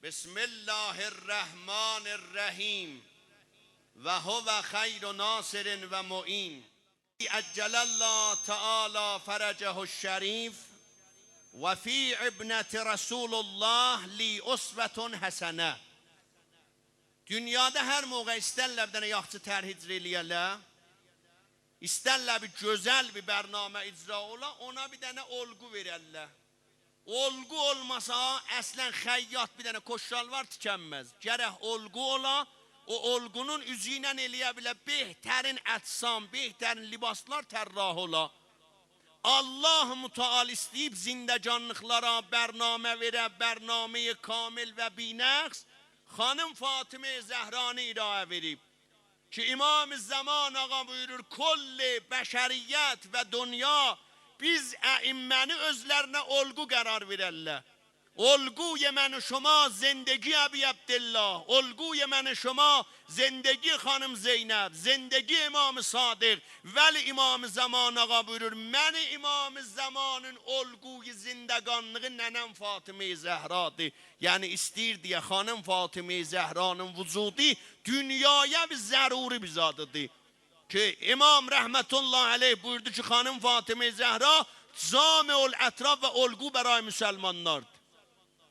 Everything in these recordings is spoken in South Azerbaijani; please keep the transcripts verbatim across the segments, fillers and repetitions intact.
بسم الله الرحمن الرحیم. و هو خیر ناصر و معین. عجل الله تعالی فرجه الشریف. و فی ابنة رسول الله لی اسوة حسنة. دونیادا هر موقع ایسترلر بیر دنه یاخشی طرح اجرا ائله‌یه‌لر، ایسترلر بیر گؤزل بیر برنامه اجرا اولا، اونا بیر دنه الگو وئررلر. الگو اولماسا، اصلاً خیاط بیر دنه کت‌شالوار تیکنمز. گرک الگو اولا، او الگونون اوزو ایله ائله‌یه بیله بهترین اجسام، بهترین لباسلار طراح اولا. الله متعال ایسته‌ییب زندگانلیقلارا برنامه وئره، برنامه‌ی کامل و بی‌نقص خانیم فاطمه زهرانی ارائه وئریب. کی امام زمان آقا بویورور، کل بشریت و دنیا بیز ائمه‌نی اؤزلرینه الگو قرار وئررلر. الگوی من و شما زندگی ابی عبدالله، الگوی من و شما زندگی خانیم زینب، زندگی امام صادق. ولی امام زمان آقا بویورور، من امام زمانین الگوی زندگانلیغی ننه‌م فاطمه زهرادیر. یعنی ایسته‌ییر دئیه خانیم فاطمه زهرانین وجودو دونیایا بیر ضروری بیر زادیدیر. کی امام رحمت الله علیه بویوردو کی خانیم فاطمه زهرا جامع الاطراف و الگو برای مسلمانلاردیر.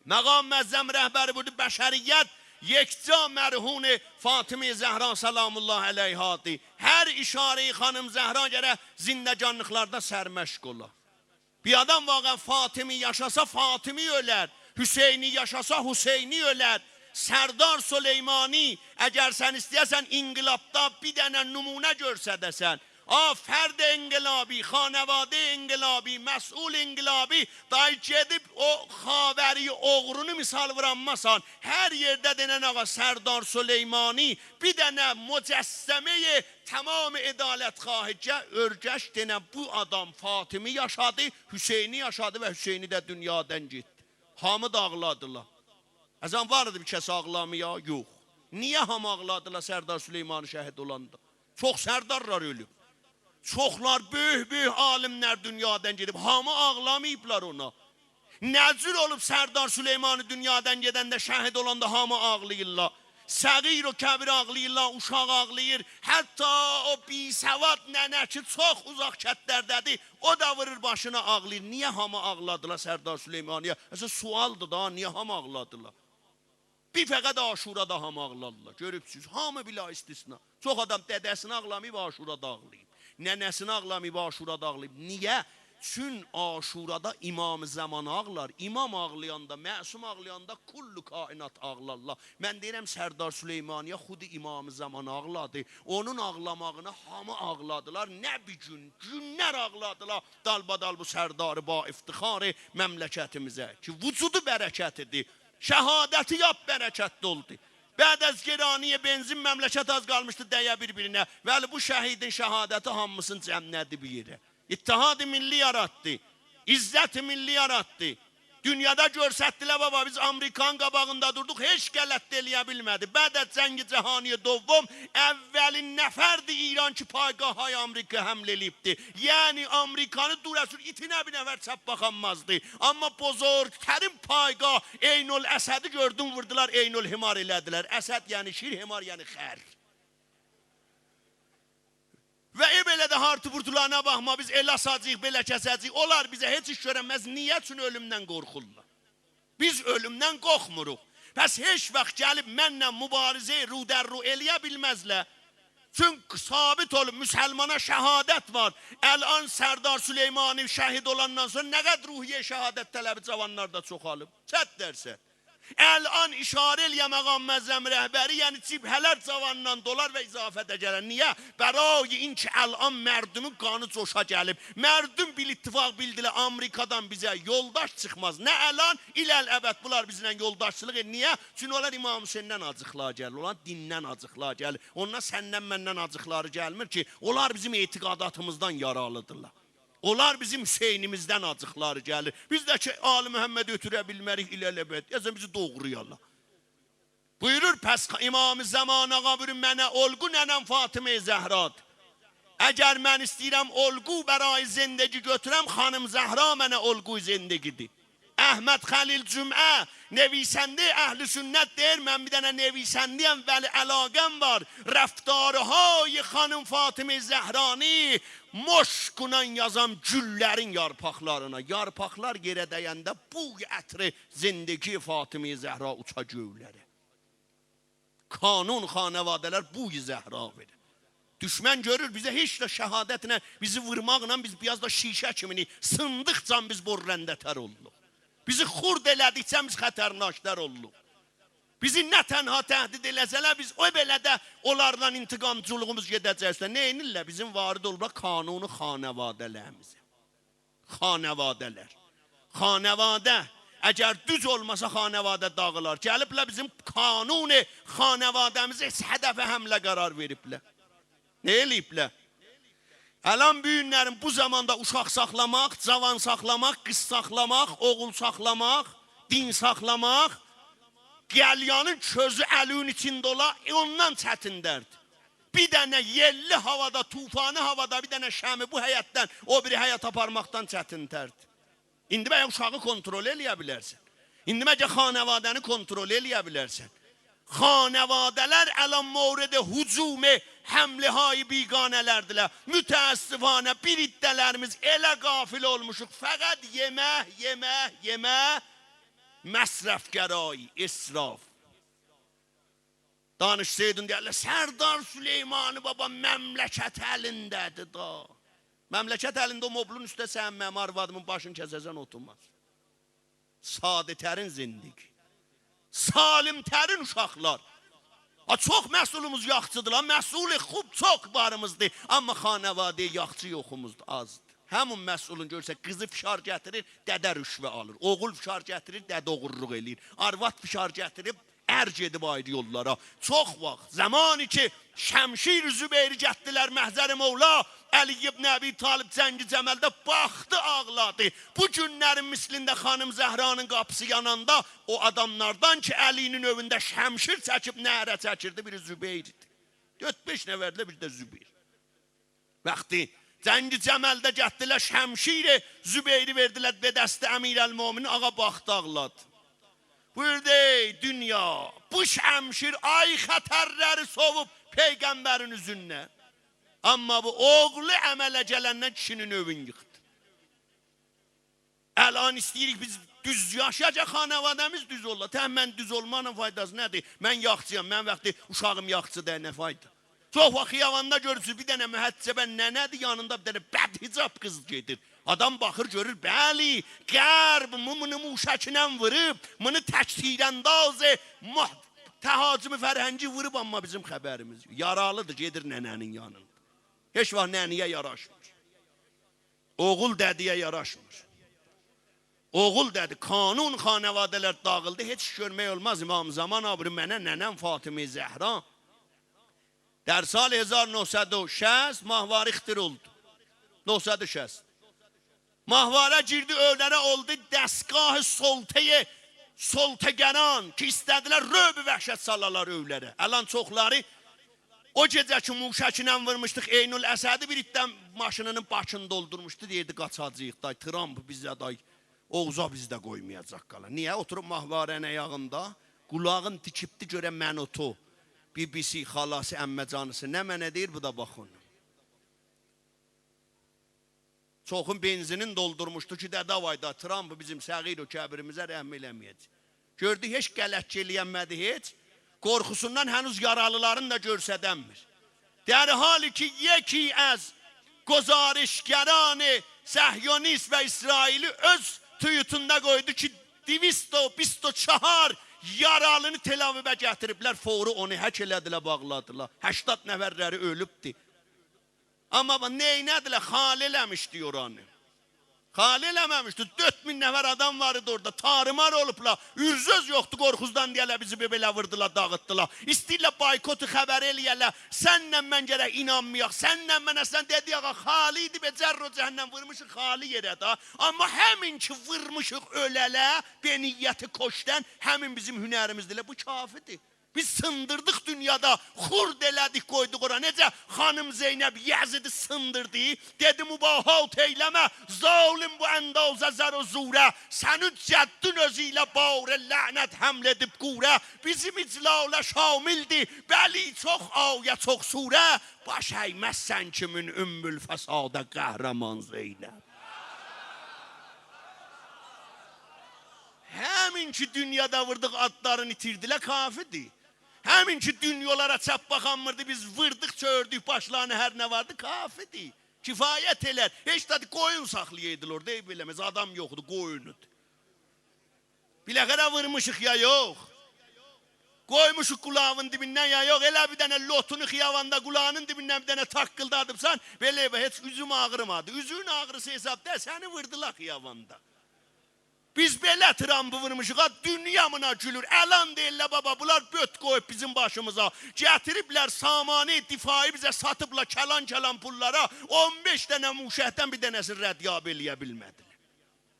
مقام معظم رهبری بویوردو، بشریت یکجا مرهون فاطمه زهرا سلام الله علیهادیر. هر اشاره‌ی خانیم زهرا گرک زندگانلیقلاردا سرمشق اولا. بیر آدام واقعاً فاطمی یاشاسا، فاطمی اؤلر. حسینی یاشاسا، حسینی اؤلر. سردار سلیمانی، اگر سن ایسته‌یه‌سن انقلابدا بیر دنه نمونه گؤرسده‌سن، آ، فرد انقلابی، خانواده انقلابی، مسئول انقلابی، دای گئدیب او خاوری اوغرونو مثال وورانماسان، هر یئرده دئنن آقا سردار سلیمانی، بیر دنه مجسمه‌ی تمام عدالت‌خواهی، گل اؤرگش دئنن بو آدام فاطمی یاشادی، حسینی یاشادی و حسینی ده دونیادان گئتدی. هامی دا آغلادیلار. اصلاً وار ایدی بیر کس آغلامایا؟ یوخ. نییه هامی آغلادیلار سردار سلیمانی شهید اولاندا؟ چوخ سردارلار اؤلوب. چوخلار، بؤیوک-بؤیوک عالیملر دونیادان گئدیب. هامی آغلاماییبلار اونا. نه جور اولوب سردار سلیمانی دونیادان گئدنده، شهید اولاندا هامی آغلاییرلار؟ صغیر و کبیر آغلاییرلار، اوشاق آغلاییر. حتی او بی‌سواد ننه کی چوخ اوزاق کتلرده‌دیر، او دا وورور باشینا، آغلاییر. نییه هامی آغلادیلار سردار سلیمانی‌یه؟ اصلاً سؤالدیر دا، نییه هامی آغلادیلار؟ بیر فقط عاشورادا هامی آغلادیلار. گؤروبسوز، هامی بلا استثنا. چوخ آدام دده‌سینی آغلاماییب، عاشورادا آغلاییب. ننه‌سینی آغلاماییب، عاشورادا آغلاییب. نییه؟ چون عاشورادا امام زمان آغلار. امام آغلایاندا، معصوم آغلایاندا کل کائنات آغلارلار. من دئییرم، سردار سلیمانی‌یه خود امام زمان آغلادی. اونون آغلاماغینا هامی آغلادیلار. نه بیر گون، گونلر آغلادیلار دالبادال بو سردار با افتخار مملکتیمیزه کی وجودو برکتیدیر. شهادتی لاپ برکتلی اولدو. بعد از گرانی بنزین مملکت آز قالمیشدی دَیه بیر-بیرینه. ولی بو شهیدین شهادتی هامیسینی جمعله‌دی بیر یئره. اتحاد ملی یاراتدی. عزت ملی یاراتدی. دونیادا گؤرستدیلر، بابا، بیز آمریکانین قاباغیندا دوردوق، هئچ غلط ده ائله‌یه بیلمه‌دی. بعد از جنگ جهانی دوم اولین نفردی ایران کی پایگاه‌های آمریکایا حمله ائله‌ییبدی. یعنی آمریکانی دوراسور ایتینه بیر نفر چپ باخانمازدی. اما بزرگترین پایگاه عین‌الاسدی گؤردون ووردولار، عین‌الحمار ائله‌دیلر. اسد یعنی شیر، حمار یعنی خر. و ائ بئله ده هارتی ووردولارینا باخما، بیز ائله آساجاغیق، بئله کسه‌جه‌ییک. اونلار بیزه هئچ ایش گؤرنمز. نییه؟ چون اؤلومدن قورخورلار. بیز اؤلومدن قورخموروق. پس هئچ واخت گلیب منله مبارزه رو در رو ائله‌یه بیلمزلر. چون ثابت اولوب، مسلمانا شهادت وار. الان سردار سلیمانی شهید اولاندان سونرا نه قدر روحیه شهادت‌طلبی جاوانلاردا چوخالیب؟ صد درصد. الان اشاره ائله‌یم مقام معظم رهبری، یعنی جبهه‌لر جاواندان دولار و اضافه ده گلر. نییه؟ برای این که الان مردمون قانی جوشا گلیب. مردم بالاتفاق بیلدیلر، آمریکادان بیزه یولداش چیخماز. نه الان، الی الابد بونلار بیزله یولداشچیلیق ائدیر. نییه؟ چونکی اونلار امام حسیندن آجیقلاری گلیر، اونلار دیندن آجیقلاری گلیر. اونلار سندن، مندن آجیقلاری گلمیر کی، اونلار بیزیم اعتقاداتیمیزدان یارالیدیرلار. اونلار بیزیم حسینیمیزدن آجیقلاری گلیر. بیز ده کی آل محمدی اؤتوره بیلمه‌ریک، الی الابد. دئیه‌سن بیزی دوغرایالار. بویورور، پس امام زمان آقا بویورور، منه الگو ننه‌م فاطمه زهرادیر. اگر من ایسته‌ییرم الگو برای زندگی گؤتورم، خانیم زهرا منه الگوی زندگی‌دیر. احمد خلیل جمعه، نویسندهٔ اهل سنت، دئییر: «من بیر دنه نویسنده‌یم، ولی علاقه‌م وار رفتارهای خانم فاطمه زهرانی مشکونان یازام گوللرین یارپاقلارینا.» یارپاقلار یئره دَینده بوی عطر زندگی فاطمه زهرا اوچا گؤیلره. کانون خانواده‌لر بوی زهرا وئریر. دوشمن گؤرور بیزه هئچ ده شهادتله، بیزی وورماقلا، بیز بیر آز دا شیشه کیمینیک، سیندیقجا بیز برنده‌تر اوللوق. بیزی خرد ائله‌دیکجه بیز خطرناک‌تر اوللوق. بیزی نه تنها تهدید ائله‌سه‌لر، بیز او بئله ده اونلاردان انتقامچیلیغیمیز گئده‌جک اوسته. نئینیرلر؟ بیزیم وارد اولوبلار کانون خانواده‌لریمیزه. خانواده‌لر. خانواده اگر دوز اولماسا، خانواده داغیلار. گلیبلر بیزیم کانون خانواده‌میزی هدف حمله قرار وئریبلر. نه ائله‌ییبلر؟ الان بو گونلرین بو زاماندا اوشاق ساخلاماق، جاوان ساخلاماق، قیز ساخلاماق، اوغول ساخلاماق، دین ساخلاماق، قلیانین کؤزو الیوین ایچینده اولا، ائ، اوندان چتین‌تردیر. بیر دنه یئللی هاوادا، طوفانی هاوادا بیر دنه شمعی بو حیطدن او بیری حیطه آپارماقدان چتین‌تردیر. ایندی مگه اوشاغی کنترل ائله‌یه بیلرسن؟ ایندی مگه خانواده‌نی کنترل ائله‌یه بیلرسن؟ خانواده‌لر الان مورد هجوم حمله‌های بیگانه‌لردیلر. متأسفانه بیر عده‌لریمیز ائله غافل اولموشوق. فقط یئمک، یئمک، یئمک، مصرف‌گرایی، اسراف. دانیشسایدین، دئیرلر: «سردار سلیمانی بابا، مملکت الینده‌دیر دا.» مملکت الینده، او مبلون اوسته سنین، منیم آروادیمین باشینی کسه‌سن، اوتورماز. ساده‌ترین زندگی. سالم‌ترین اوشاقلار. آ، چوخ مسئولوموز یاخچیدیر ها، مسئول خوب چوخ واریمیزدیر. اما خانواده‌ی یاخچی یوخوموزدور، آزدیر. همین مسئولون گؤرورسن، قیزی فشار گتیریر، دده رشوه آلیر. اوغول فشار گتیریر، دده اوغورلوق ائله‌ییر. آرواد فشار گتیریب، ار گئدیب آیری یوللارا. چوخ واخت، زمانی کی شمشیر زبیری گتدیلر محضر مولا علی ابن ابی‌طالب جنگ جملده، باخدی، آغلادی. بو گونلرین مثلینده خانیم زهرانین قاپیسی یاناندا، او آداملاردان کی علی‌نین ائوینده شمشیر چکیب نعره چکیردی، بیری زبیر ایدی. دؤرد-بئش نفردیلر، بیری ده زبیر. وقتی جنگ جملده گتدیلر شمشیر زبیری وئردیلر به دست امیرالمؤمنین، آقا باخدی، آغلادی. بویوردو: «ای دونیا، بو شمشیر آی خطرلری سوووب پیغمبرین اوزوندن. اما بو اوغلو عمله گلندن کیشی‌نین ائوین ییخدی.» الان ایسته‌ییریک بیز دوز یاشایاق، خانواده‌میز دوز اولا. تمام، من دوز اولمانین فایداسی نه‌دیر؟ من یاخچی‌یام، من وقتی اوشاغیم یاخچی دئییل، نه فایدا؟ چوخ واخت خیاباندا گؤرورسونوز، بیر دنه محجبه ننه‌دیر، یانیندا بیر دنه بدحجاب قیز گئدیر. آدام باخیر، گؤرور، بلی، غرب مو-، مونو موشکینن ووروب، مونو تک‌تیرانداز مح-، تهاجم فرهنگی ووروب، اما بیزیم خبریمیز یوخ. یارالیدیر، گئدیر ننه‌نین یانیندا. هئچ واخت ننه‌یه یاراشمیر. اوغول دده‌یه یاراشمیر. اوغول دده، کانون خانواده‌لر داغیلدی. هئچ گؤرمک اولماز امام زمان آبری منه، ننه‌م فاطمه زهرا. در سال هزار و نهصد و شصت ماهواره اختراع اولدو. نهصد و شصت. ماهواره گیردی ائولره، اولدو دستگاه سلطه‌ی سلطه‌گران کی ایسته‌دیلر رعب و وحشت سالالار ائولره. الان چوخلاری او گئجه کی موشکینن وورموشدوق عین‌الاسدی، بیر عده ماشینینین باکینی دولدورموشدو، دئییردی: «قاچاجاغیق دای، ترامپ بیزه دای، اوغوزا بیزده قویمایاجاق قالا.» نییه؟ اوتوروب ماهواره‌نین آیاغیندا، قولاغین تیکیبدی گؤره من و تو، بی‌بی‌سی، خالاسی، عمه‌جانیسی، نمنه دئییر، بو دا باخ اونا. چوخون بنزینین دولدورموشدو کی، دده وای دا، ترامپ بیزیم صغیر و کبیریمیزه رحم ائله‌مه‌یه‌جک. گؤردو، هئچ غلط ائلیه‌نمه‌دی، هئچ. قورخوسوندان هنوز یارالیلارینی دا گؤرسدنمیر. در حالی که یکی از گزارشگران صهیونیست و اسرائیلی اؤز توییتینده قویدو کی، دویست و بیست و چهار یارالینی تل‌آویوه گتیریبلر، فوری اونو هک ائله‌دیلر، باغلادیلار. هشتاد نفرلری اؤلوبدو. اما باخ، نئینه‌دیلر؟ خالی ائله‌میشدی اورانی. خالی ائله‌مه‌میشدی. دؤرد مین نفر آدام وار ایدی اورادا. تاریمار اولوبلار. عرضه‌ز یوخدو، قورخوزدان دئیه‌لر، بیزی بئ-، بئله ووردولار، داغیتدیلار. ایسته‌ییرلر بایکوت خبری ائله‌یه‌لر. سنله من گرک اینانمایاق. سنله من، اصلاً دئدی، آقا، خالی ایدی، بئ، جر و جهنم، وورموشوق خالی یئره دا. اما همین کی وورموشوق اؤله‌لر، به نیت کشتن، همین بیزیم هنریمیزدیر. ائله بو کافی‌دیر. بیز سیندیردیق دونیادا، خورد ائله‌دیک، قویدوق اورا. نئجه خانیم زینب یزیدی سیندیردی، دئدی: «مباهات ائیله‌مه، ظالم، بو اندازه زر و زوره، سنین جدّین اؤزو ایله بار لعنت حمل ائدیب غوره، بیزیم اجلاله شاملدی، بلی، چوخ آیه، چوخ سوره، باش اَیمزسن کیمین ام‌الفساده، قهرمان زینب.» همین کی دونیادا ووردوق، آدلارین ایتیردیلر، کافی‌دیر. همین کی دونیا اونلارا چپ باخانمیردی، بیز ووردوق، چؤردوک باشلارینی، هر نه واردی، کافی‌دیر. کفایت ائلر. هئچ ده قویون ساخلایایدیلار اورادا، عیب ائله‌مز، آدام یوخدور، قویونودور. بالاخره وورموشوق یا یوخ؟ قویموشوق قولاغین دیبیندن یا یوخ؟ ائله بیر دنه لوتونو خیاباندا قولاغینین دیبیندن بیر دنه تاققیلدادیبسان، بئله به، هئچ اوزوم آغریمادی. اوزون آغریسی حساب دئییل، سنی ووردولار خیاباندا. بیز بئله ترامپی وورموشوق ها، دونیا بونا گولور. الان دئییرلر: «بابا، بونلار بؤرک قویوب بیزیم باشیمیزا. گتیریبلر سامانه دفاعی بیزه ساتیبلار کلان-کلان پوللارا. اون بئش دنه موشکدن بیر دنه‌سینی ردیابی ائله‌یه بیلمه‌دیلر.»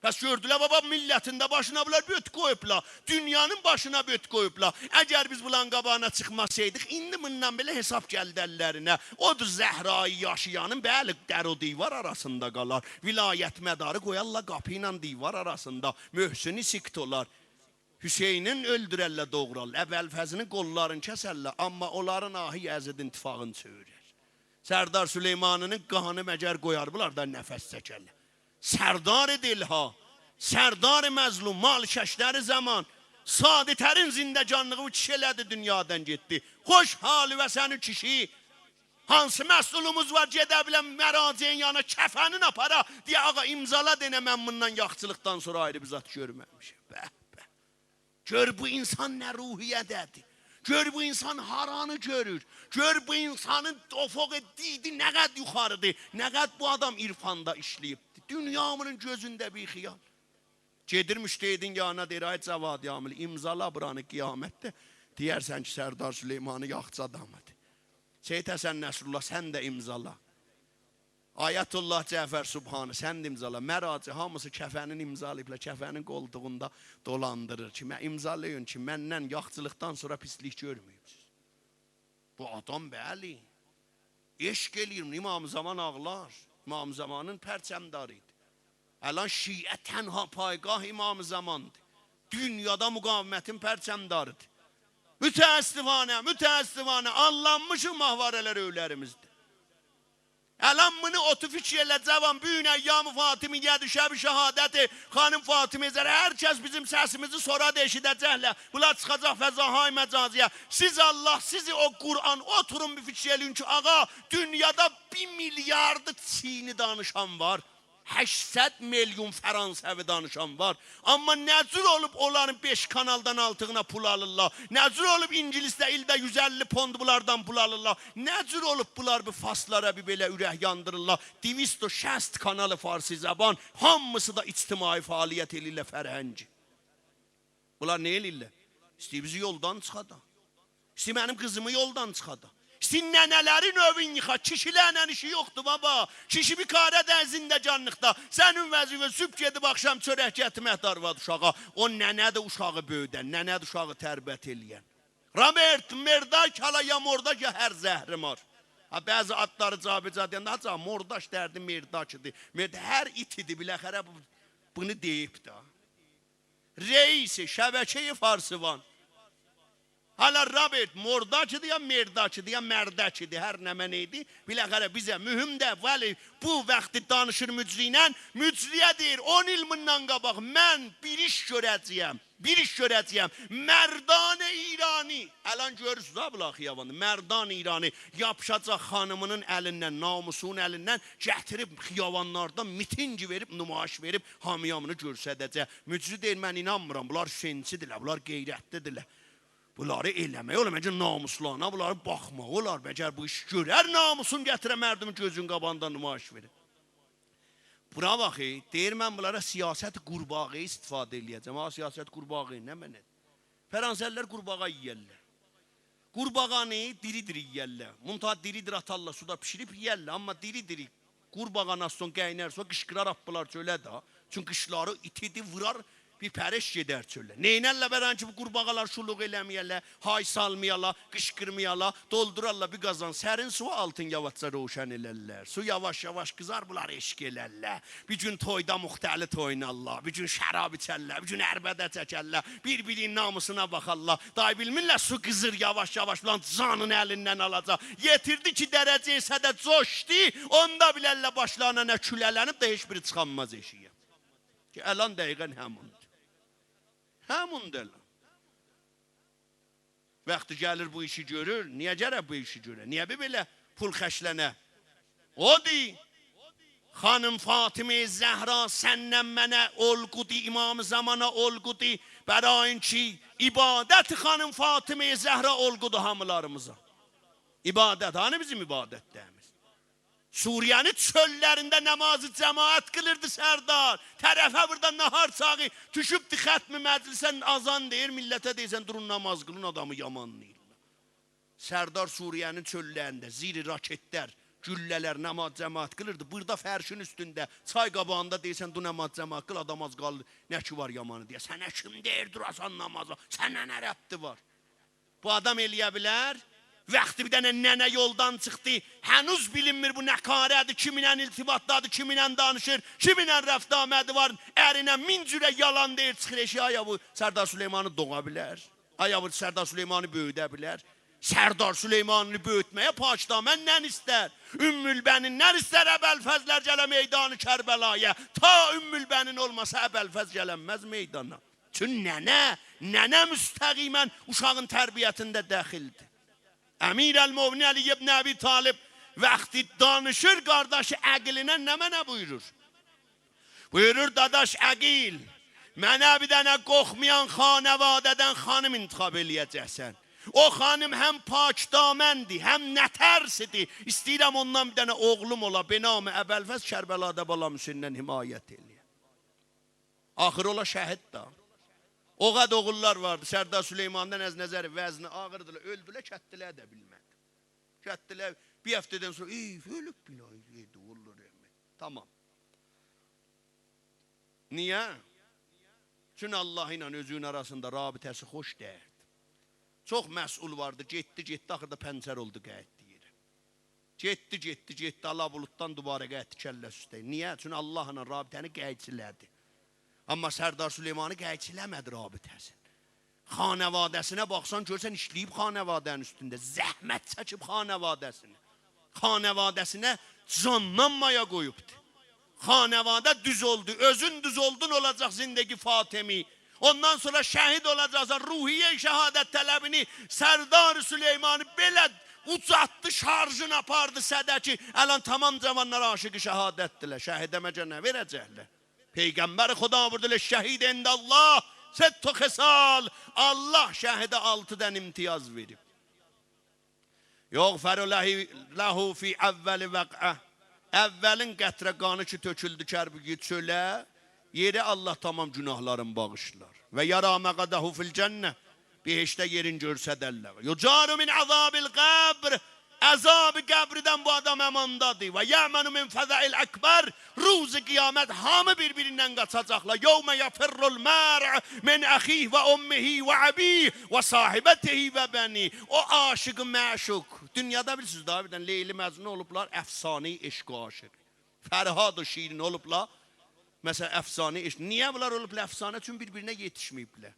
پس گؤردولر، بابا، میللتین ده باشینا بونلار بؤرک قویوبلار. دونیانین باشینا بؤرک قویوبلار. اگر بیز بونلارین قاباغینا چیخماسایدیق، ایندی بوندان بئله حساب گلدی اللرینه. اودور زهرایی یاشایانین، بلی، در و دیوار آراسیندا قالار. ولایت‌مداری قویارلار قاپی ایله دیوار آراسیندا. محسنی سقط اولار. حسینین اؤلدوررلر، دوغرارلار. ابوالفضلین قوللارینی کسرلر، آمما اونلارین آهی یزیدین تیفاغینی چئویرر. سردار سلیمانی‌نین قانی مگر قویار بونلار دا نفس چکرلر؟ سردار دل‌ها، سردار مظلوم، مالکش‌تر زمان، ساده‌ترین زندگانلیغی بو کیشی ائله‌دی، دونیادان گئتدی. خوش حالیوا سنین کیشی. هانسی مسئولوموز وار، گئده بیله مراجعین یانینا، کفنین آپارا، دئیه: «آقا، امضالا، دئنه من بوندان یاخچیلیقدان سونرا آیری بیر زاد گؤرمه‌میشم.» به، به. گؤر بو انسان نه روحیه‌ده‌دیر. گؤر بو انسان هارانی گؤرور. گؤر بو انسانین افق دیدی نه قدر یوخاریدیر. نه قدر بو آدام عرفاندا ایشله‌ییبدیر. دونیا بونون گؤزونده بی‌خیال. گئدیر مجتهدین یانینا، دئییر: «آی جواد یاملی، امضالا بورانی، قیامتده دئیرسن کی سردار سلیمانی یاخچی آدام ایدی.» سید حسن نصرالله، سن ده امضالا. آیت‌الله جعفر سبحانی، سن ده امضالا. مراجع هامیسی کفنین امضالاییبلار، کفنین قولتوغوندا دولاندیریر کی، من امضالایین کی مندن یاخچیلیقدان سونرا پیسلیک گؤرمه‌ییبسیز. بو آدام، بلی، عشق ائله‌ییر، امام زمان آغلار. امام زمانین پرچمداری ایدی. الان شیعه تنها پایگاه امام زماندیر. دونیادا مقاومتین پرچمداریدیر. متأسفانه، متأسفانه آللانمیشیق، ماهواره‌لر اؤیلریمیزده. الان بونو اوتور فیکیر ائله، جوان، بو گون ایام فاطمیه‌دیر، شب شهادت خانیم فاطمه زهرا. هر کس بیزیم سسیمیزی سونرا دا ائشیده‌جکلر. بونلار چیخاجاق فضاهای مجازی‌یه. سیز، الله سیزی، او قرآن، اوتورون بیر فیکیر ائله‌یین کی، آقا، دونیادا بیر میلیارد چینی دانیشان وار. هشتصد میلیون فرانسوی دانیشان وار. آمما نه جور اولوب اونلارین بئش کانالدان آرتیغینا پول آلیرلار؟ نه جور اولوب انگلیسده ایلده یوز اللی پوند بونلاردان پول آلیرلار؟ نه جور اولوب بونلار بو فارسلارا بیر بئله اورک یاندیریرلار؟ دویست و شصت کانال فارسی زبان، هامیسی دا اجتماعی فعالیت ائله‌ییرلر، فرهنگی. بونلار نه ائله‌ییرلر؟ ایسته‌ییر بیزی یولدان چیخادا. ایسته‌ییر منیم قیزیمی یولدان چیخادا. ایسته‌ییر ننه‌لرین ائوین ییخا. کیشی‌لرله ایشی یوخدور، بابا. کیشی بیر کاره دئییل زندگانلیقدا. سنین وظیفه‌ن صبح گئدیب آخشام چؤرک گتیرمکدیر آرواد اوشاغا. او ننه‌دیر اوشاغی بؤیودن، ننه‌دیر اوشاغی تربیت ائله‌ین. رابرت مرداک، حالا یا مرداک، یا هر زهرمار. ها، بعضی آدلاری جابه‌جا دئینده، حاجی، مرداک دئییردی، مرداکیدیر. مرد هر ایتیدیر، بالاخره بو، بونو دئییب ده. رئیس شبکه‌ی فارسی‌وان. حالا رابرت مرداکیدیر، یا مرداکیدیر، یا مرداکیدیر، هر نمنه ایدی. بالاخره بیزه مهم دئییل، ولی بو وقتی دانیشیر مجری ایله، مجری‌یه دئییر، اون ایل بوندان قاباق: «من بیر ایش گؤره‌جه‌یم، بیر ایش گؤره‌جه‌یم.» مردان ایرانی، الان گؤرورسونوز ها، بونلار خیاباندا. مردان ایرانی یاپیشاجاق خانیمی‌نین الیندن، ناموسونون الیندن، گتیریب خیابانلاردا میتینگ وئریب، نمایش وئریب، هامی‌یا بونو گؤستره‌جک. مجری دئییر: «من اینانمیرام، بونلار حسینچی‌دیرلر، بونلار غیرتلی‌دیرلر. بونلاری ائله‌مک اولار، مگر ناموسلارینا بونلارین باخماق اولار؟ مگر بو ایش گؤرر ناموسون گتیره مردمون گؤزونون قاباغیندا نمایش وئره؟» بورا باخ، ائ، دئییر: «من بونلارا سیاست قورباغه‌ای استفاده ائله‌یه‌جم.» ها، سیاست قورباغه‌ای نمنه‌دیر؟ فرانسه‌لی‌لر قورباغا یئیرلر. قورباغانی دیری-دیری یئیرلر. منتها دیری-دیری آتارلار، سودا بیشیریب یئیرلر، آمما دیری-دیری قورباغانی آز سونرا قاینار، سونرا قیشقیرار، آپپیلار چؤله ده. چونکی قیچلاری ایتیدیر، وورار، بیر پرش گئدر چؤله. نئینرلر؟ برای اینکه بو قورباغالار شولوق ائله‌مه‌یه‌لر، های سالمایالار، قیشقیرمایالار، دولدورارلار بیر قازان سرین سویو، آلتین یاواشجا روشن ائلرلر. سو یاواش-یاواش قیزار، بونلار عشق ائلرلر. بیر گون تویدا مختلط اوینارلار، بیر گون شراب ایچرلر، بیر گون عربده چکرلر، بیر-بیری‌نین ناموسونا باخارلار. دای بیلمیرلر سو قیزیر یاواش-یاواش، بونلارین جانینی الیندن آلاجاق. یئتیردی کی درجه‌ی صده جوشدو، اوندا بیلرلر باشلارینا نه کوله‌لنیب ده هئچ بیری چیخانماز ائشیگه. کی الان دقیقاً هموندور. هموندور الان. وقتی گلیر بو ایشی گؤرور، نییه گرک بو ایشی گؤره؟ نییه بیر بئله پول خرجلنه؟ اودور. خانیم فاطمه زهرا سنن منه الگودی، امام زمانا الگودی، برای اینکه عبادت خانیم فاطمه زهرا الگودی هامیلاریمیزا. عبادت، هانی بیزیم عبادتلریمیز؟ سوریه‌نین چؤللرینده نماز جماعت قیلیردی سردار. طرفه بورادا ناهار چاغی دوشوبدو ختم مجلسه، اذان دئییر، میللته دئییرسن دورون نماز قیلین، آدامی یامانلاییرلار. سردار سوریه‌نین چؤللرینده زیر راکتلر، گولله‌لر نماز جماعت قیلیردی. بورادا فرشین اوستونده، چای قاباغیندا دئییرسن دور نماز جماعت قیل، آدام آز قالدی نه کی وار یامانی دئیه. سنه کیم دئییر دوراسان نمازا؟ سنه نه ربطی وار؟ بو آدام ائلیه بیلر؟ وقتی بیر دنه ننه یولدان چیخدی، هنوز بیلینمیر بو نه کاره‌دیر، کیمینله ارتباطدادیر، کیمینله دانیشیر، کیمینله رفت‌وآمدی وار، ارینه مین جوره یالان دئییر، چیخیر ائشیگه، آیا بو سردار سلیمانی دوغا بیلر؟ آیا بو سردار سلیمانی بؤیوده بیلر؟ سردار سلیمانی‌نی بؤیوتمه‌یه پاکدامن ننه ایستر، ام‌البنین ننه ایستر، ابوالفضل‌لر گله میدان کربلایا. تا ام‌البنین اولماسا، ابوالفضل گلنمز میدانا. چون ننه، ننه مستقیماً اوشاغین تربیتینده دخیلدیر. امیرالمؤمنین علی ابن ابی‌طالب وقتی دانیشیر قارداشی عقیلینن، نمنه بویورور؟ بویورور: «داداش عقیل، منه بیر دنه قورخمایان خانواده‌دن خانیم انتخاب ائلیه‌جکسن. او خانیم هم پاکدامندی، هم نترسیدی. ایسته‌ییرم اوندان بیر دنه اوغلوم اولا، به نام ابوالفضل، کربلادا بالام حسین‌دن حمایت ائلیه.» آخیر اولا شهید دا. او قدر اوغوللار واردی، سردار سلیمانی‌دان از نظر وزنی آغیردیلار، اؤلدولر، کتلی‌لر ده بیلمه‌دی. کتلی‌لر بیر هفته‌دن سونرا، «ای، اؤلوب بیلای، ای، اولور رحمت.» تمام. نییه؟ چون الله ایله اؤزونون آراسیندا رابطه‌سی خوش دئییردی. چوخ مسئول واردی، گئتدی، گئتدی، آخیردا پنچر اولدو، قاییتدی یئره. گئتدی، گئتدی، گئتدی، آلا بولوددان دوباره قاییتدی کلّه‌سی اوسته. نییه؟ چون الله‌لا رابطه‌نی قاییچیلادی. آمما سردار سلیمانی قاییچیلامادی رابطه‌سینی. خانواده‌سینه باخسان، گؤرسن ایشله‌ییب خانواده‌نین اوستونده، زحمت چکیب خانواده‌سینه. خانواده‌سینه جاندان مایا قویوبدو. خانواده دوز اولدو، اؤزون دوز اولدون، اولاجاق زندگی فاطمی. اوندان سونرا شهید اولاجاقسان، روحیه‌ی شهادت‌طلبی‌نی سردار سلیمانی بئله اوجالتدی، شارژین آپاردی صده کی، الان تمام جاوانلار عاشق شهادت‌دیرلر. شهیده مگه نه وئره‌جکلر؟ پیغمبر خدا بویوردو: «للشهید عند الله ست خصال.» الله شهیده آلتی دنه امتیاز وئریب. «یغفر له، له فی اول وقعة.» اولین قطره قانی کی تؤکولدو کربلایی چؤله، یئره الله تمام گناهلارین باغیشلار. «و یری مقعده فی الجنة.» بهشتده یئرین گؤرسدرلر. «یجار من عذاب القبر.» عذاب قبردن بو آدام اماندادیر. «و یأمن من الفزع الأکبر.» روز قیامت هامی بیر-بیریندن قاچاجاقلار. «یوم یفر المرء من أخیه و أمه و أبیه و صاحبته و بنیه.» او عاشق معشوق. دونیادا بیلیرسینیز، داها بیر دنه لیلی مجنون اولوبلار، افسانه‌ی عشق و عاشق. فرهاد و شیرین اولوبلار، مثلاً، افسانه‌ی عشق. نییه بونلار اولوبلار افسانه؟ چون بیر-بیرینه یئتیشمه‌ییبلر.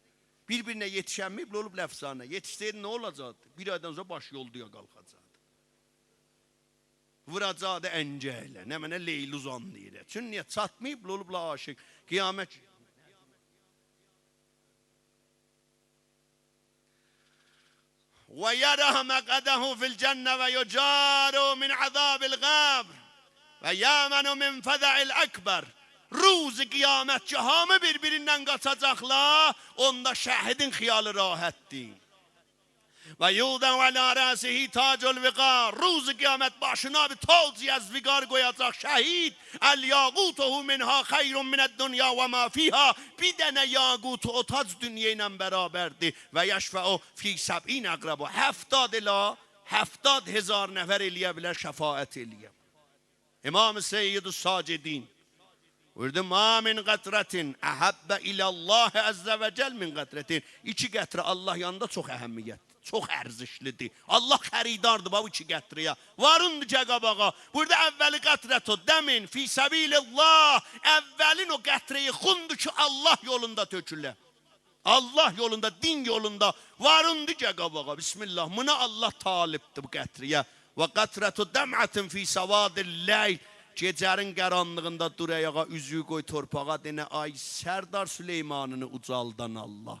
بیر-بیرینه یئتیشنمه‌ییبلر، اولوبلار افسانه. یئتیشسه‌یدی، نه اولاجاقدی؟ بیر آیدان سونرا باش یولدویا قالخاجاقدی. ووراجاقدی انگه‌یله، نمنه لیلی اوزاندی یئره. چون نییه؟ چاتماییبلار، اولوبلار عاشق. قیامت «و یری مقعده فی الجنة و یجار من عذاب القبر و یأمن من الفزع الأکبر.» روز قیامت کی هامی بیر-بیریندن قاچاجاقلار، اوندا شهیدین خیالی راحتدیر. «و یوضع علی رأسه تاج الوقار.» روز قیامت باشینا بیر تاج از وقار قویاجاق شهید. «الیاقوتة منها خیر من الدنیا و ما فیها.» بیر دنه یاقوت او تاج دونیا ایله برابردیر. «و یشفع فی سبعین أقرباً.» هفتاد الی، هفتاد هزار نفر ائلیه بیلر شفاعت ائلیه. امام سیدالساجدین بویوردو: «ما من قطرة أحب إلی الله عز وجل من قطرتین.» ایکی قطره الله یانیندا چوخ اهمیت، چوخ ارزشلیدیر. الله خریداردیر، باخ، بو ایکی قطره‌یه. وارین دیگه قاباغا. بویوردو: «أول قطرة دم فی سبیل الله.» اولین او قطره‌ی خوندور کی، الله یولوندا تؤکوله. الله یولوندا، دین یولوندا. وارین دیگه قاباغا. بسم الله. بونا الله طالبدیر، بو قطره‌یه. «و قطرة دمعة فی سواد اللیل.» گئجه‌نین قارانلیغیندا دور آیاغا، اوزویو قوی تورپاغا، دئنه: «آی سردار سلیمانی‌نی اوجالدان الله.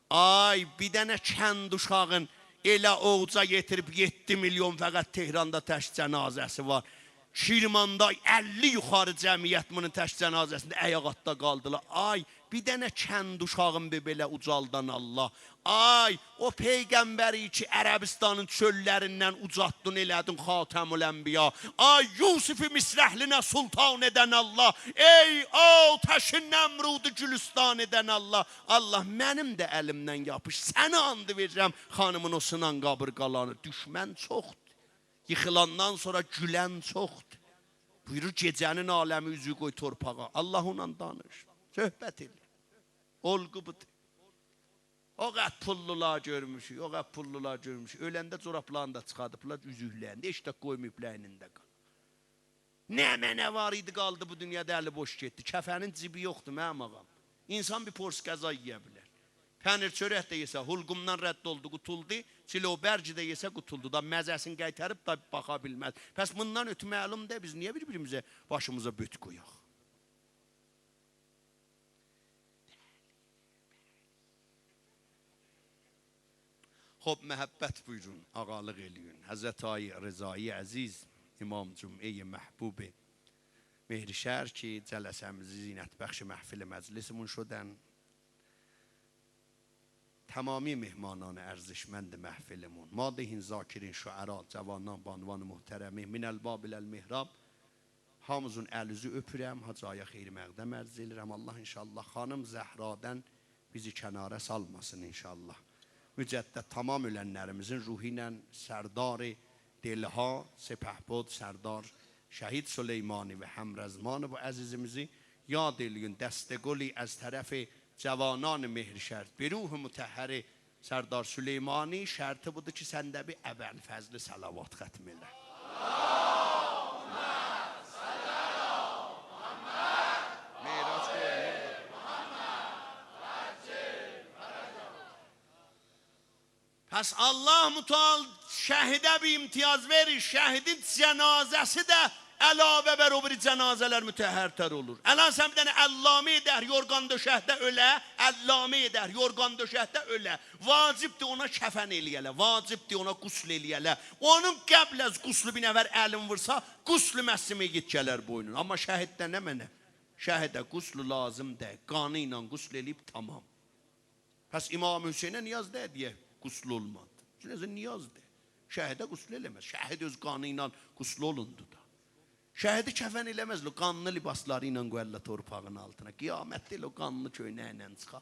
آی، بیر دنه کند اوشاغین ائله اووجا یئتیریب یئددی میلیون فقط تهراندا تک جنازه‌سی وار. کرماندا اللی یوخاری جمعیت بونون تک جنازه‌سینده آیاق آلتدا قالدیلار. آی، بیر دنه کند اوشاغین بیر بئله اوجالدان الله. آی، او پیغمبری کی عربستانین چؤللریندن اوجالتدین، ائله‌دین خاتم‌الانبیا. آی، یوسف مصرعلی‌نی سلطان ائدن الله. ای آتش نمرودو گلستان ائدن الله. الله، منیم ده الیمدن یاپیش. سنه آند وئریرم، خانیمین او سینان قابیرغالارینی. دشمن چوخدور. ییخیلاندان سونرا گولن چوخدور.» بویورور، گئجه‌نین عالمی، اوزویو قوی تورپاغا. الله اونان دانیش. صحبت ائله. الگو بودور. او قدر پوللولار گؤرموشوک، او قدر پوللولار گؤرموشوک. اؤلنده جورابلارینی دا چیخاردیبلار، اوزوکلرینی ده هئچ ده قویماییبلار اینینده قال. نمنه وار ایدی، قالدی بو دونیادا، الی بوش گئتدی. کفنین جیبی یوخدور، منیم آغام. اینسان بیر پرس غذا یئیه بیلر. پنیر چؤرک ده یئسه، حلقومدان رد اولدو، قوتولدو. چلو برگ ده یئسه، قوتولدو. دا مزه‌سینی قایتاریب دا باخا بیلمز. پس بوندان اؤترو معلوم دئییل، بیز نییه بیر-بیریمیزه، باشیمیزا بؤرک قویاق؟ خب، محبت بویورون، آقالیق ائله‌یین. حضرت آقای رضایی عزیز، امام جمعه‌ی محبوب مهرشهر کی جلسه‌میزی زینت‌بخش محفل مجلسمون شدن، تمامی مهمانان ارزشمند محفلمون، مادحین، ذاکرین، شعرا، جوانان، بانوان محترمه، من الباب الی المحراب، هامینیزین الیزی اؤپورم، حاج آقایا خیر مقدم عرض ائدیرم. الله ان‌شاءالله خانیم زهرادان بیزی کنارا سالماسین ان‌شاءالله. مجدد تمام اؤلنلریمیزین روحو ایله سردار دلها، سپهبد سردار شهید سلیمانی و همرزمان بو عزیزیمیزی یاد ائله‌یین. دسته‌گلی از طرف جوانان مهرشهر به روح مطهر سردار سلیمانی. شرطی بودور کی سن ده بیر ابوالفضل صلوات ختم ائله. معراج قویولور. پس الله متعال شهیده بیر امتیاز وئریر، شهیدین جنازه‌سی ده علاوه بر او بیری جنازه‌لر مطهرتر اولور. الان سن بیر دنه علامه دهر یورغان دؤشکده اؤله، علامه دهر یورغان دؤشکده اؤله، واجبدیر اونا کفن ائله‌یه‌لر، واجبدیر اونا غسل ائله‌یه‌لر. اونون قبل از غسلو بیر نفر الین وورسا، غسل مس میت گلر بوینونا. اما شهیدده نمنه؟ شهیده غسل لازیم دئییل، قانی ایله غسل ائله‌ییب تمام. پس امام حسینه نیاز دئییل دئیک غسل اولمادی. چونکی نیاز دئییل. شهیده غسل ائله‌مز. شهید اؤز قانی ایله غسل اولوندو دا. شهیدی کفن ائله‌مزلر، او قانلی لباسلاری ایله قویارلار تورپاغین آلتینا. قیامتده ائله او قانلی کؤینه‌یی ایله چیخار.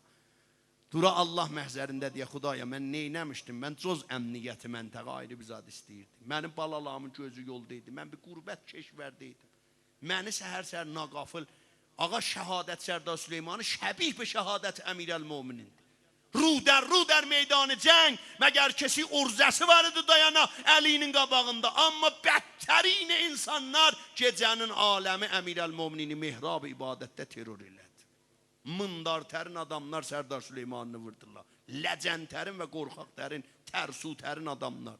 دورا الله محضرینده دئیه: «خدایا، من نئینه‌میشدیم؟ من جز امنیت منطقه آیری بیر زاد ایسته‌ییردیم. منیم بالالاریمین گؤزو یولدا ایدی. من بیر غربت کشورده ایدیم. منی سحر-سحر ناغافل»، آقا، شهادت سردار سلیمانی شبیه به شهادت امیرالمؤمنین‌دیر. رو در رو در میدان جنگ، مگر کسی عرضه‌سی وار ایدی دایانا علی‌نین قاباغیندا؟ اما بدترین انسانلار گئجه‌نین عالمی امیرالمؤمنینی محراب عبادتده ترور ائله‌دی. میندارترین آداملار سردار سلیمانی‌نی ووردولار. لجن‌ترین و قورخاق‌ترین، ترسوترین آداملار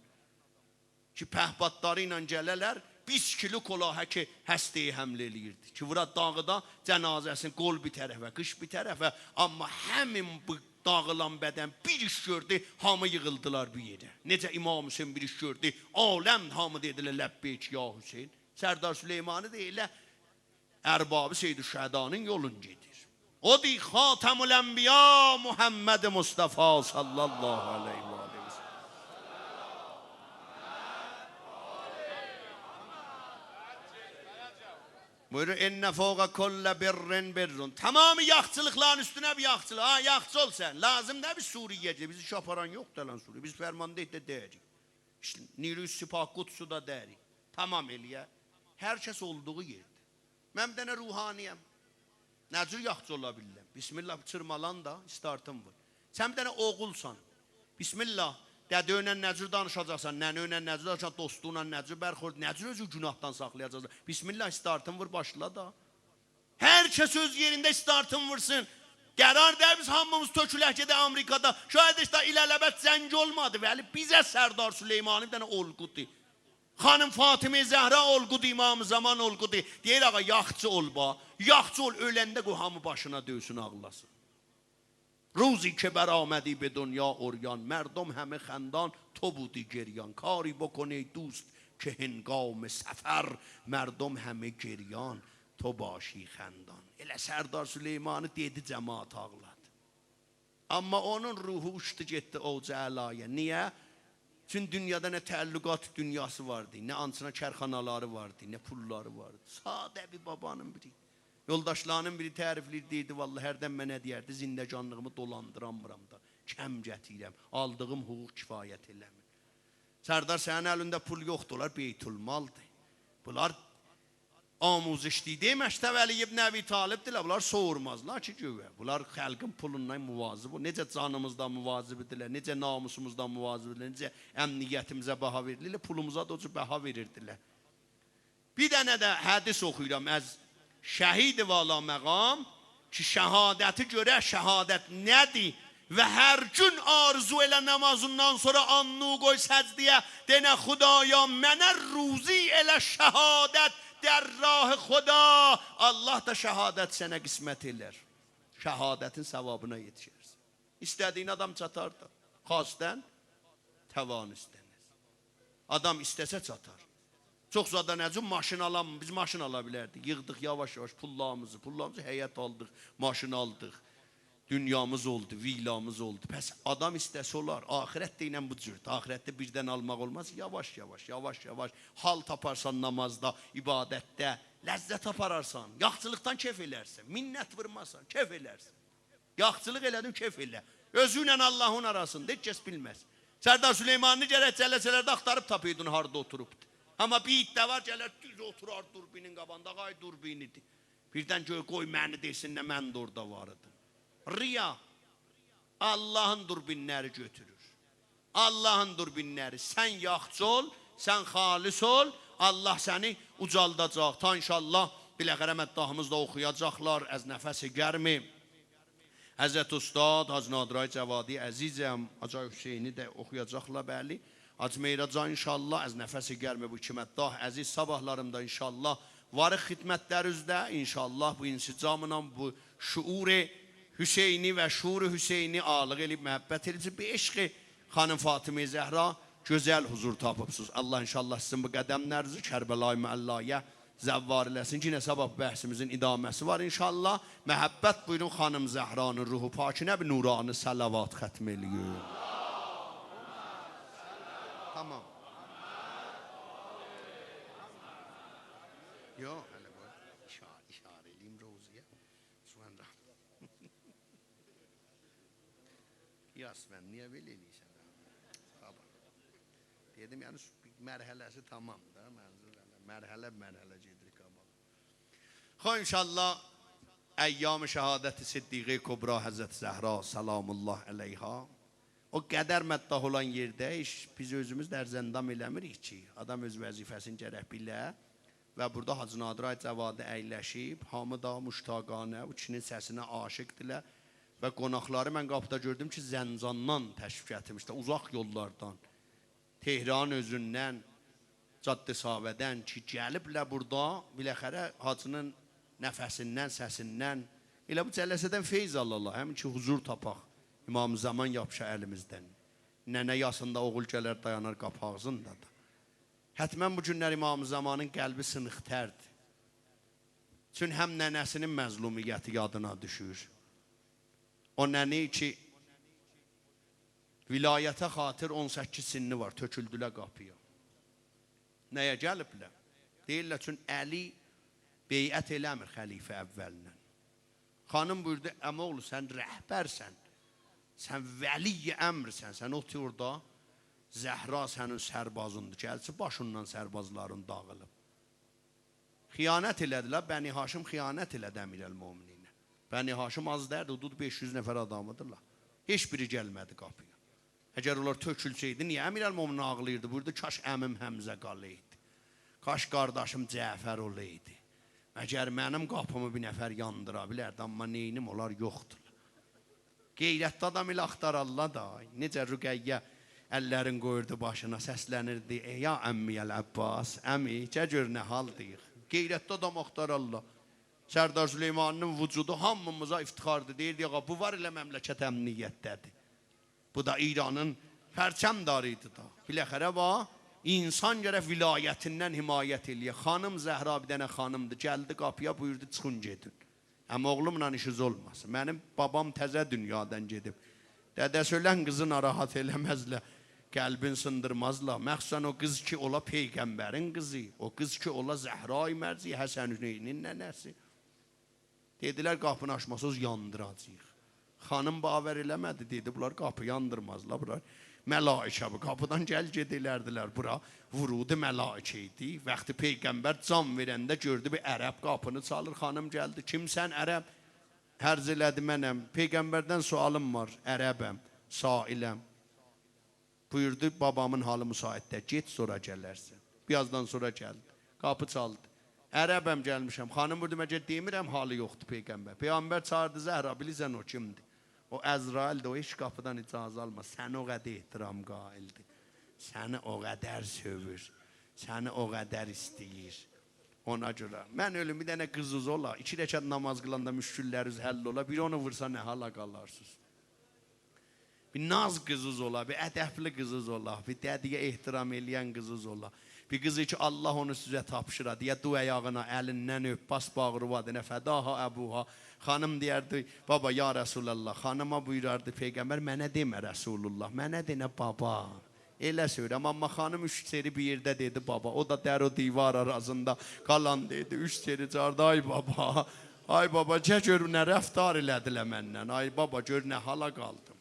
کی پهپادلاری ایله گله‌لر، بیست کیلو کلاهک هسته‌ای حمل ائله‌ییردی کی وورا داغیدا جنازه‌سینی، قول بیر طرفه، قیچ بیر طرفه، اما همین بو داغیلان بدن بیر ایش گؤردو، هامی ییغیلدیلار بیر یئره. نئجه امام حسین بیر ایش گؤردو، عالم هامی دئدیلر: «لبیک یا حسین.» سردار سلیمانی دا ائله ارباب سیدالشهدانین یولون گئدیر. اودور خاتم‌الانبیا محمد مصطفی صلی الله علیه و آله و سلم. بویورور: «إن فوق کل بر بر.» تمام یاخچیلیقلارین اوستونه بیر یاخچیلیق. ها، یاخچی اول سن. لازیم دئییل بیر سوریه‌یه گئدک. بیزی هئچ آپاران یوخدور الان سوریه. بیز فرمانده‌ییک ده دئییریک. نیروی سپاه قدسو دا دئییریک. تمام ائله‌یه. هر کس اولدوغو یئرده. من بیر دنه روحانی‌یم. نه جور یاخچی اولا بیلیرم؟ بسم‌الله، چیرمالان دا، استارتین وور. سن بیر دنه اوغولسان. بسم‌الله، دده‌ینن نه جور دانیشاجاقسان، ننه‌ینن نه جور دانیشاجاقسان، دوستونلا نه جور برخورد، نه جور اؤزووو گوناهدان ساخلایاجاقسان. بسم‌الله، استارتین وور، باشلا دا. هر کس اؤز یئرینده استارتین وورسون. قرار دئییل بیز هامیمیز تؤکولک گئدک آمریکادا. شاید هئچ ده ایله‌له‌بت جنگ اولمادی، ولی بیزه سردار سلیمانی بیر دنه الگودور. خانیم فاطمه زهرا الگودور، امام زمان الگودور. دئییر: «آقا، یاخچی اول با. یاخچی اول، اؤلنده قوی هامی باشینا دؤیسون، آغلاسین.» «روزی که برآمدی به دنیا عریان، مردم همه خندان، تو بودی گریان. کاری بکن ای دوست که هنگام سفر، مردم همه گریان، تو باشی خندان.» ائله سردار سلیمانی دئدی، جماعت آغلادی. آمما اونون روحو اوچدو گئتدی اوج اعلایا. نییه؟ چون دونیادا نه تعلقات دونیاسی واردی، نه آنچینا کارخانالاری واردی، نه پوللاری واردی. ساده بیر بابانین بیری. یولداشلاری‌نین بیری تعریفله‌ییر، دئییردی: «والله هردن منه دئیردی، زندگانلیغیمی دولاندیرانمیرام دا، کم گتیریرم، آلدیغیم حقوق کفایت ائله‌میر.» سردار، سنین الینده پول یوخدور، اونلار بیت‌المالدیر. بونلار آموزشدی، دئمه مکتب علی ابن ابی‌طالب‌دیرلر، بونلار سوورمازلار کی گؤیه. بونلار خالقین پولوندان مواظب اول. نئجه جانیمیزدان مواظب‌دیرلر، نئجه ناموسوموزدان مواظب‌دیرلر، نئجه امنیتیمیزه بها وئریرلر، ائله پولوموزا دا او جور بها وئریردیلر. بیر دنه ده حدیث اوخویورام از شهید والامقام کی شهادتی گؤرک، شهادت نه‌دیر؟ و هر گون آرزو ائله نامازیندان سونرا آلنیوی قوی سجده‌یه، دئنه: «خدایا، منه روزی ائله شهادت در راه خدا.» الله دا شهادت سنه قسمت ائلر. شهادتین ثوابینا یئتیشرسن. ایسته‌دیگین آدام چاتار دا. خواستن توان ایسته‌نیر. آدام ایسته‌سه چاتار. چوخ زادا نه اوچون ماشین آلام، بیز ماشین آلا بیلردیک. ییغدیق یاواش-یاواش پوللاریمیزی، پوللاریمیزی، حیط آلدیق، ماشین آلدیق. دونیامیز اولدو، ویلامیز اولدو. پس آدام ایسته‌سه اولار. آخرت ده ائله بو جوردور. آخرتده بیردن آلماق اولماز. یاواش-یاواش، یاواش-یاواش حال تاپارسان نامازدا، عبادتده، لذت آپارارسان، یاخچیلیقدان کئف ائلرسن، منت وورمازسان، کئف ائلرسن. یاخچیلیق ائله‌دین، کئف ائله. اؤزونله اللهین آراسیندا، هئچ کس بیلمز. سردار سلیمانی‌نی گرک جلسه‌لرده آختاریب تاپایدین هاردا اوتوروبدور. آمما بیر عده وار، گلر دوز اوتورار دوربینین قاباغیندا، آقای دوربینی‌دیر. بیردن گؤر، قوی منی دئسین ده، من ده اوردا وار ایدیم. ریا. اللهین دوربینلری گؤتورور. اللهین دوربینلری. سن یاخچی اول، سن خالص اول، الله سنی اوجالداجاق. تا ان‌شاءالله بالاخره مداحیمیز دا اوخویاجاقلار، از نفس گرم حضرت استاد حاج نادر آقای جوادی عزیزم، حاج آقای حسینی ده اوخویاجاقلار، بلی. حاج معراج آقا، ان‌شاءالله، از نفس گرم بو ایکی مداح عزیز، صاباحلاریم دا ان‌شاءالله واریق خدمتلرینیزده، ان‌شاءالله بو انسجاملا، بو شعور حسینی و شور حسینی آغالیق ائله‌ییب، محبت ائله‌ییب، به عشق خانیم فاطمه زهرا گؤزل حضور تاپیبسینیز. الله ان‌شاءالله سیزین بو قدملرینیزی کربلای معلایا زوار ائله‌سین. یئنه صاباح بحثیمیزین ادامه‌سی وار ان‌شاءالله. محبت بویورون خانیم زهرانین روح پاکینه بیر نورانی صلوات ختم ائله‌یین. تمام. یوخ، هله بو اشاره، اشاره ائله‌ییم روضه‌یه. سبحان رب. قیاس، من نییه بئله ائله‌ییرسن؟ بابا. دئدیم، یعنی، مرحله‌سی تمام دا، منظور، یعنی، مرحله به مرحله گئدیریک قاباغا. خوب، ان‌شاءالله، ایام شهادت صدیقه کبری حضرت زهرا سلام الله علیها. او قدر مداح اولان یئرده هئچ بیز اؤزوموز ده ارزندام ائله‌میریک کی. آدام اؤز وظیفه‌سینی گرک بیله. و بورادا حاجی نادر آقای جوادی اگلشیب، هامی دا مشتاقانه او کیشی‌نین سسینه عاشق‌دیرلر. و قوناقلاری من قاپیدا گؤردوم کی، زنجاندان تشریف گتیرمیشلر، اوزاق یوللاردان، تهران اؤزوندن، جاده ساوه‌دن کی، گلیبلر بورادا، بالاخره حاجی‌نین نفسیندن، سسیندن، ائله بو جلسه‌دن فیض آلالار، همین کی، حضور تاپاق، امام زمان یاپیشا الیمیزدن. ننه یاسیندا اوغول گلر، دایانار قاپی آغزیندا دا. حتماً بو گونلر امام زمانین قلبی سینیق‌تردیر. چون هم ننه‌سینین مظلومیتی یادینا دوشور. او ننه کی، ولایته خاطر اون سککیز سنّی وار، تؤکولدولر قاپییا. نه‌یه گلیبلر؟ دئییرلر، چون علی بیعت ائله‌میر خلیفه اولینن. خانیم بویوردو: «عم‌اوغلو، سن رهبرسن، سن ولی امرسن، سن اوتور اورادا، زهرا سنین سربازیندیر.» گلسه باشیندان سربازلارین داغیلیب. خیانت ائله‌دیلر، بنی‌هاشم خیانت ائله‌دی امیرالمؤمنینه. بنی‌هاشم آز دئییردی، حدود بئش یوز نفر آدامیدیلار. هئچ بیری گلمه‌دی قاپییا. اگر اونلار تؤکولسه‌یدی، نییه امیرالمؤمنین آغلاییردی؟ بویوردو: «کاش عمیم حمزه قالایدی. کاش قارداشیم جعفر اولایدی. مگر منیم قاپیمی بیر نفر یاندیرا بیلردی؟ آمما نئینیم، اونلار یوخدولار.» غیرتلی آدام ائله آختارارلار دا. نئجه رقیه اللرین قویوردو باشینا، سسلنیردی: «ای یا عمی العباس، عمی، گل گؤر نه حالدایق.» غیرتلی آدام آختارارلار. سردار سلیمانی‌نین وجودو هامیمیزا افتخاردیر. دئییردی: «آغا، بو وار، ائله مملکت امنیتده‌دیر. بو دا ایرانین پرچمداریدی دا.» بالاخره وا، انسان گرک ولایتیندن حمایت ائله‌یه. خانیم زهرا بیر دنه خانیمدیر. گلدی قاپییا، بویوردو: «چیخین گئدین. عمی اوغلوملا ایشینیز اولماسین. منیم بابام تزه دونیادان گئدیب.» دده‌سی اؤلن قیزی ناراحت ائله‌مزلر، قلبین سیندیرمازلار. مخصوصاً او قیز کی اولا پیغمبرین قیزی، او قیز کی اولا زهرای مرضیه، حسن حسینین ننه‌سی. دئدیلر: «قاپینی آچماساز، یاندیراجاغیق.» خانیم باور ائله‌مه‌دی، دئدی: «بونلار قاپی یاندیرمازلار، بونلار ملائکه بو قاپیدان گل گئت ائلردیلر. بورا ورود ملائکه ایدی.» وقتی پیغمبر جان وئرنده گؤردو بیر عرب قاپینی چالیر، خانیم گلدی: «کیمسن عرب؟» عرض ائله‌دی: «منم. پیغمبردن سؤالیم وار، عربم، سائلم.» بویوردو: «بابامین حالی مساعد دئییل، گئت، سونرا گلرسن.» بیر آزدان سونرا گلدی. قاپی چالدی. «عربم، گلمیشم.» خانیم بویوردو: «مگر دئمیرم حالی یوخدور پیغمبر؟» پیغمبر چاغیردی: «زهرا، بیلیرسن او کیمدیر؟ او عزرائیلدیر، او هئچ قاپیدان اجازه آلماز. سنه او قدر احترام قائلدیر. سنی او قدر سئویر. سنی او قدر ایسته‌ییر. اونا گؤره.» من اؤلوم، بیر دنه قیزینیز اولا، ایکی رکعت نماز قیلاندا مشکل‌لرینیز حل اولا، بیری اونو وورسا نه حالا قالارسینیز؟ بیر ناز قیزینیز اولا، بیر ادبلی قیزینیز اولا، بیر دده‌یه احترام ائله‌ین قیزینیز اولا. بیر قیزی کی الله اونو سیزه تاپشیرا، دئیه دور آیاغینا، الیندن اؤپ، باس باغریوا، دئنه «فداها ابوها». خانیم دئیردی: «بابا، یا رسول‌الله.» خانیما بویوراردی پیغمبر: «منه دئمه رسول‌الله، منه دئنه بابا.» ائله سؤیله‌ییرم، آمما خانیم اوچ سری بیر یئرده دئدی بابا. او دا در و دیوار آراسیندا قالان دئدی، اوچ سری چاغیردی: «آی بابا، آی بابا، گل گؤر نه رفتار ائله‌دیلر منن. آی بابا، گؤر نه حالا قالدیم.»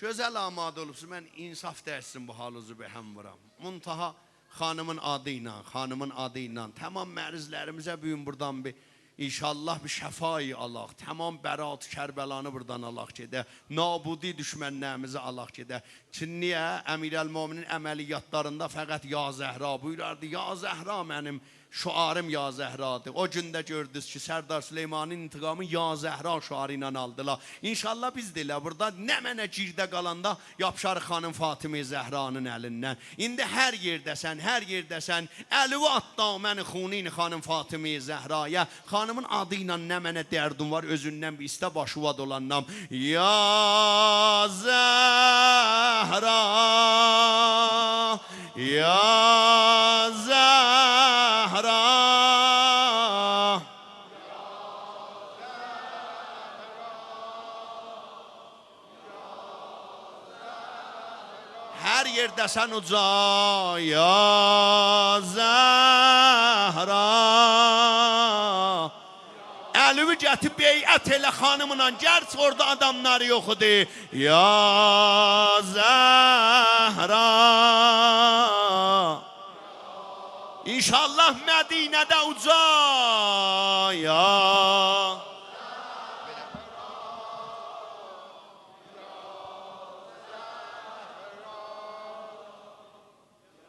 گؤزل آماده اولوبسوز، من انصاف درسین بو حالینیزی به هم وورام. منتها خانیمین آدی ایله، خانیمین آدی ایله تمام مریض‌لریمیزه بو گون بورادان بیر، ان‌شاءالله، بیر شفایی آلاق. تمام برات کربلانی بورادان آلاق گئدک. نابودی دشمن‌لریمیزی آلاق گئدک. چون نییه؟ امیرالمؤمنین عملیات‌لاریندا فقط «یا زهرا» بویوراردی. «یا زهرا منیم شعاریم، یا زهرادیر.» او گون ده گؤردونوز کی سردار سلیمانی‌نین انتقامین «یا زهرا» شعاری ایله آلدیلار. ان‌شاءالله بیز ده ائله بورادا نمنه گیرده قالاندا یاپیشاریق خانیم فاطمه زهرانین الیندن. ایندی هر یئرده‌سن، هر یئرده‌سن، الیوی آت دامن خونین خانیم فاطمه زهرایا. خانیمین آدی ایله نمنه دردین وار، اؤزوندن بیر ایسته، باشیوا دولانام. یا زهرا، یا زهرا. هر یئرده‌سن اوجا، یا زهرا. الیوی گتیر، بیعت ائله خانیملا، گرچی اورادا آداملار یوخ ایدی. یا زهرا. ان‌شاءالله مدینه‌ده اوجا، یا